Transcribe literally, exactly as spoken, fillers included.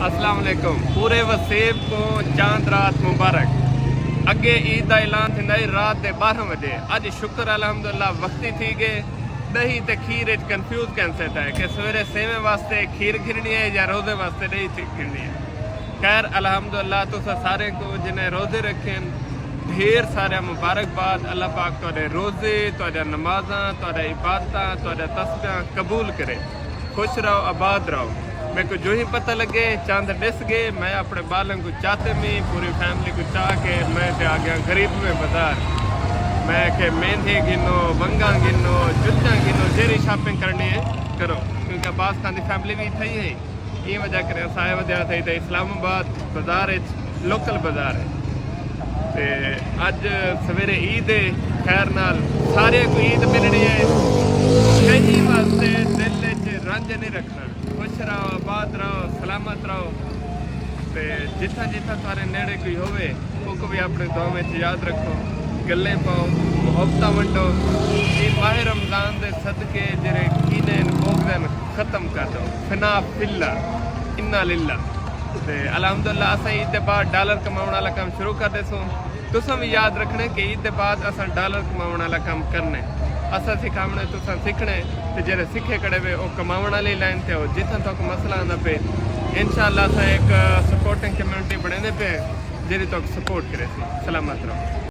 السلام علیکم، پورے وسیب کو چاند رات مبارک۔ اڳے عید دا اعلان تھیندا ہئی رات دے ٻارہاں وڄے، اڄ شکر الحمدللہ وختی تھی ڳئے، ݙہی تے کھیر اچ کنفیوز کین سیتا ہے کہ سویرے سیویں واسطے کھیر گھنݨی ہے یا روزے واسطے ݙہی تھی گھنݨی ہے۔ خیر الحمدللہ تساں سارے کو جنہیں روزے رکھن ڈھیر سارے مبارکباد۔ اللہ پاک تہاݙے روزے، تہاݙیاں نمازاں، تہاݙے عبادتاں، تہاݙے تسبیحاں قبول کرے۔ خوش رہو، آباد رہو۔ میکوں جو ہی پتہ لڳے چند ݙس ڳئے، میں اپݨے ٻالاں کوں چاتے میں پوری فیملی کوں چا کے میں تے آ ڳیا غریب میں بازار۔ میں کہ مہندی گھنو، ونگاں گھنو، جتیاں گھنو، جیڑھی شاپنگ کرݨی ہے کرو، کیونکہ عباس خان دی فیملی وی اتھے ہی ہے۔ ایں وجہ کرے اساں آئے ودے ہاسے تے اسلام آباد بازار اچ، لوکل بازار ہے۔ تے اڄ سویرے عید ہے، خیر نال سارے کو عید ملݨی ہے۔ کہیں واسطے دل اچ رنج نہیں رکھنا، خوش رہو، آباد رہو، سلامت رہو۔ تے جتھاں جتھاں تہاݙے نیڑے کوئی ہووے، اوکوں وی اپݨے دعاواں وچ یاد رکھو، گلے پاؤ، محبتاں ونڈو۔ ایں ماہ رمضان دے صدقے جیڑھے کینے ہن، بغض ہن، ختم کر ݙیو۔ فنا فی اللہ، انا للہ۔ تے الحمدللہ اساں عید دے بعد ڈالر کماوݨ والا کم شروع کر ݙیسوں۔ تساں وی یاد رکھݨے کہ عید دے بعد اساں ڈالر کماوݨ والا کم کرݨے۔ اساں سکھاوݨے، تساں سکھݨے، تے جیڑھے سکھے کھڑے وے او کماوݨ والی لائن تے ہو۔ جتھاں تک مسئلہ آندا پئے، انشاءاللہ اساں ایک سپورٹنگ کمیونٹی بݨیندے پئے ہیں، جیڑھی تک سپورٹ کریسی۔ سلامت رہو۔